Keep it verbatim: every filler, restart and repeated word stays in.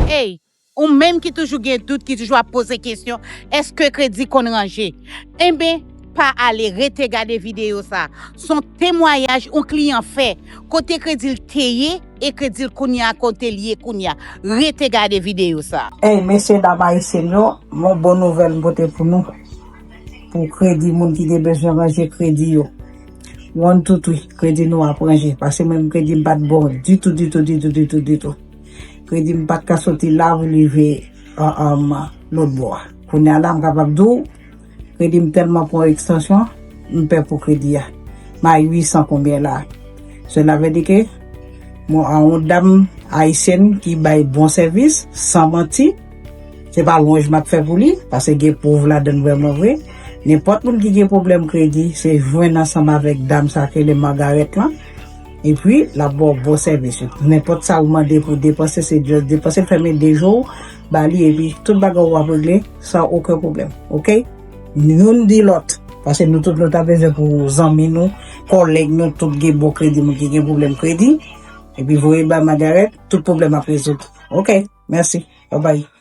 Ey, ou menm ki toujou gen dout, ki toujou ap poze kesyon, èske kredi konn ranje? Enben, pa ale, rete gade videyo sa. Se yon temwayaj yon kliyan fè, kote kredi l te ye e kredi l kounye a, kote l ye kounye a. Rete gade videyo sa. Ey, mesye dam ayisyen yo, yon bon nouvèl m pote pou nou. Pou kredi moun ki gen bezwen ranje kredi yo. One, two, three, kredi nou ap ranje. Paske mwen menm kredi m pa t bon ditou, ditou, ditou, ditou, ditou. Kredi m pa t ka soti la pou rive lòt bò a. Kounye a la, m kapab di w, kredi m tèlman pran ekstansyon, m pè pou kredi a. M a uit san konbyen la. Sela vle di ke, bon, a yon dam ayisyèn ki bay bon sèvis, san manti, se pa lwanj m ap fè pou li, paske gen pwouv ladan l vrèman vre. Nenpòt moun ki gen pwoblèm kredi, se jwenn ansanm avèk dam sa k rele Margaret lan. Epi, l ap ba w bon sèvis. Nenpòt sa ou mande pou depanse, se just depanse, fèmen de je w, ba li, epi tout bagay ou ap regle san okenn pwoblèm. Oke? Youn di lòt. Paske nou tout nou ta bezwen pou zanmi nou, kòlèg nou, tout gen bon kredi, moun ki gen pwoblèm kredi. Epi voye ba Margaret, tout pwoblèm ap rezoud. Oke, mèsi. Bye bye.